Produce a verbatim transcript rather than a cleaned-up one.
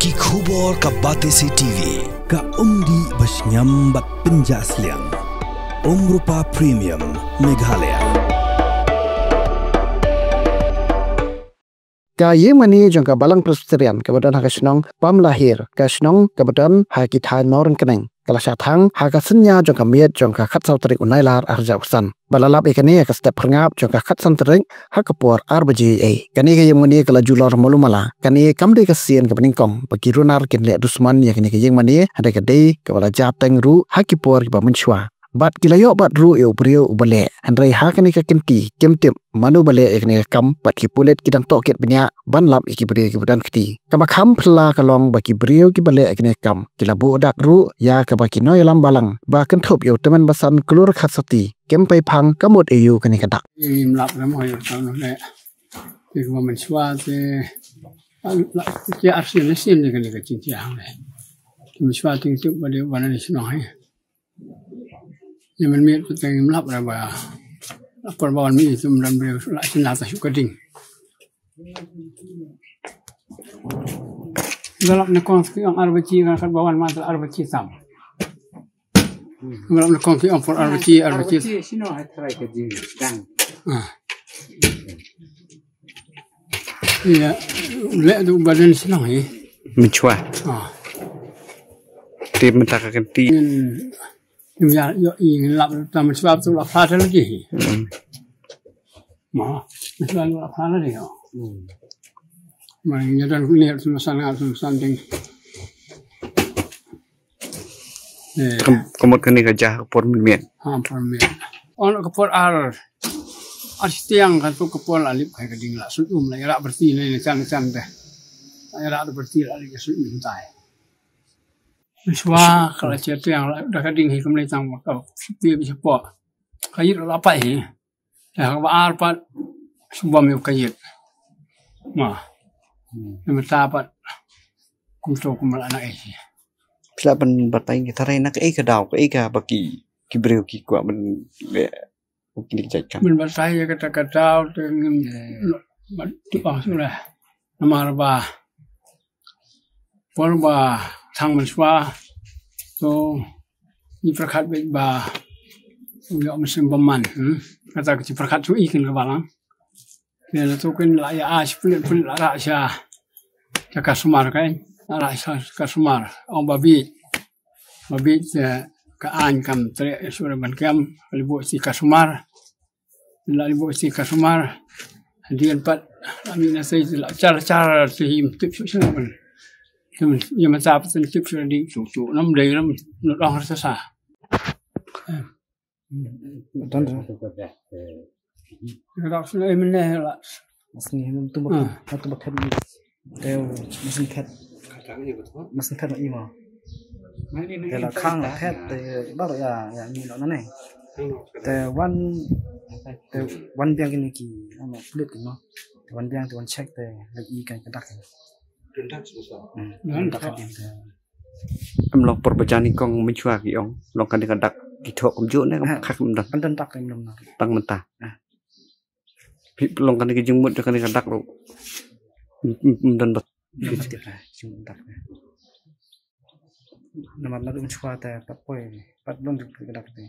Ki khubor ka Batesi T V. Ka umdih ba shngiam bad pynjah sliang. Umrupa Premium Meghalaya. Ka ïingmane jong ka Balang Presbyterian kaba don ha ka shnong Pamlahir, ka shnong kaba don ha ki thaiñ Mawryngkneng, ka la shah thang ha ka synñia jong ka miet jong ka khatsaw tarik u Nailar arhajar arphew san. Ba la lap ïa kane ha ka step phyrngap jong ka khatsan tarik ha ka por ar baje eiei. Kane ka ïingmane ka la julor malu mala. Kane kam dei ka sien kaba nyngkong ba ki runar kin leh dusmon ïa kane ka ïingmane, hynrei ka dei kaba la jia teng ruh ha ki por kiba mynshuwa. Bad ki la ïoh bat ruh ïa u briew uba leh. Hynrei ha kane ka kynti kim tip mano ba leh ïa kane ka kam, bad ki pulit ki dang tohkit bniah ban lap ïa ki briew kiba don kti. Kaba kham phylla ka long ba ki briew kiba leh ïa kane ka kam ki la buh dak ruh ïa kaba ki nongïalam balang ba kynthup ïa u tymmen basan klur khatsaw ti kim pei phang ka mut ïa u kane ka dak. Ngim lap re mo ïa u kam leh. Te kaba mynshuwa te, ah, la, te ar sien sien ïa kane ka jingjia hangne. Te mynshuwa te ngim tip ba dei ba na shnong hi. Ïa mynmiet pat te ngim lap re ba la por ba wan miet te ym don briew la sien la ta shu ka ding. Ba lap na kong ki ong ar baje, ngan kat ba wan ma ar baje tam. Ba lap na kong ki ong por ar baje, ar baje. Ar baje sino ha trai ka ding dang. Ah. Ïa, leh tu ba don shnong hi. Mynshuwa. Ah. Te mynta ka kynti. Ngin, ngin ïa, ïoh, ngin lap ta mynshuwa tu la phla lagi hi. Hmm. Ma, mynshuwa la phla lagi hi. Hmm. Ma, ngin ïa don ni tu masan nga tu masan ding. Eh. Kam-, ka mut kane ka jia ha ka por mynmiet. Ha, por mynmiet. Ong ka por ar, ar shiteng kan tu ka por la lip kai ka ding la sut um la ïarap berti la ïa chan chan te. La ïarap berti la lip sut um tai. Mynshuwa ka la shiteng la da ka ding hi kam lei tang ka shiteng bi shapo. Ka yit la pai hi. Ïa kaba ar pat shu bam ïa u kayit. Ma. Hmm. Ïa mynta pat kumto kumba la na ei. Phi lah ban batai ngi tharai na kaei ka daw, kaei kaba ki, ki briew ki kwah ban leh, u kine ki jait kam. Ban batai ïa kata ka daw te ngim, eh, ban tip ong shuh leh. Namar ba por ba thang mynshuwa, to ngi pyrkhat beit ba u ïoh mynsiem bymman, hmm. Kata ka jingpyrkhat jong i kin ka balang. Te la to kin la ïa ai shi pynleit pynleit la rah sha, sha ka sumar, ka rah sha ka sumar. Ong ba bieit, ba bieit, eh, ka aiñ kam treh shuh ban kem, ka libuh shi ka sumar. La libuh shi ka sumar. Hadien pat la mih na sei la char char te him tip shuh shuh ban. Ïa mynta pat tip shuh ding shuh shuh nam dei nam nud ong sa sa. Don don. Ka dak shuh ei mynne la. Mas ni nam tu ba, tu ba khat ni. Te masin phet. Masin phet ma i ma. Te la khang la phet te baroh ïa, ïa ngi noh nangne. Te wan, te wan biang kine ki, ano, pulit kine. Te wan biang te wan check te la i ka, ka dak. Hmm, wan dak ka ding te. Em long por ba jan i kong mynshuwa ki ong. Long kane ka dak ki thoh kumjuh ne kam khak ym don. Ym don dak ym don. Tang mynta. Phi long kane ka jingmut jong kane ka dak ruh. Ym, ym, ym don ba. Ym don ba tip la, jingmut dak. Namar naduh mynshuwa te pat poi, pat long jong ka dak te.